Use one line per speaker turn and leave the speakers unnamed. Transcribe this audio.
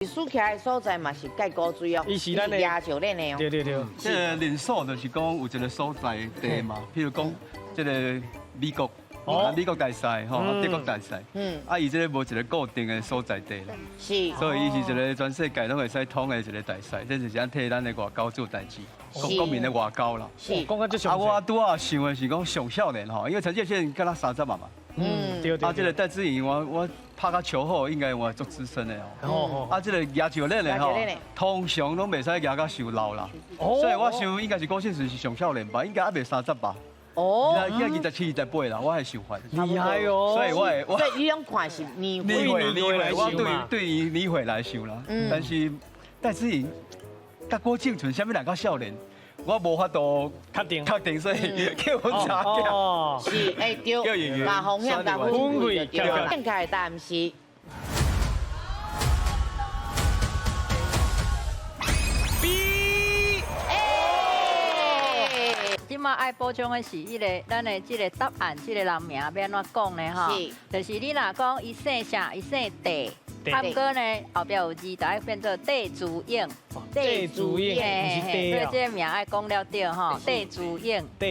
輸起來的所在嘛是蓋古錐哦，
伊是咱的
野石練的哦。
對對對。
這個連鎖就是講有一個所在地嘛，譬如講這個美國，美國大賽吼，德國大賽，啊，伊這個無一個固定的所在地啦，所以伊是一個全世界攏會使通的一個大賽，這就是咱替咱的外交做代誌，國國民的外交啦。
講到這
啊，我拄仔想的是講上少年吼，因為陳傑憲敢若30嘛嘛。
對對。
啊，這個戴資穎我拍較球好，應該我足資深的哦。啊，這個舉石鏈的吼，通常攏袂使舉甲傷老啦。所以我想應該是郭婞淳是上少年吧，應該猶未三十吧。應該27、28啦，我的想法。
厲害哦。
所以我會，
所以你攏看是年歲，
年歲，我對對於年歲來想啦。但是戴資穎佮郭婞淳啥物人較少年？我無法度
確定，
確定，所以叫阮查囝。
是，欸對，把風險共分開就對啦。正確的答案是
B。
這馬愛補充的是，彼個咱的這個答案，這個人名欲按怎講呢？吼，就是你若講伊姓啥，伊姓戴。啊，毋過呢，後壁有字，就愛變做戴資穎。
戴資穎，
所以這個名愛講了對吼，戴資穎。
戴。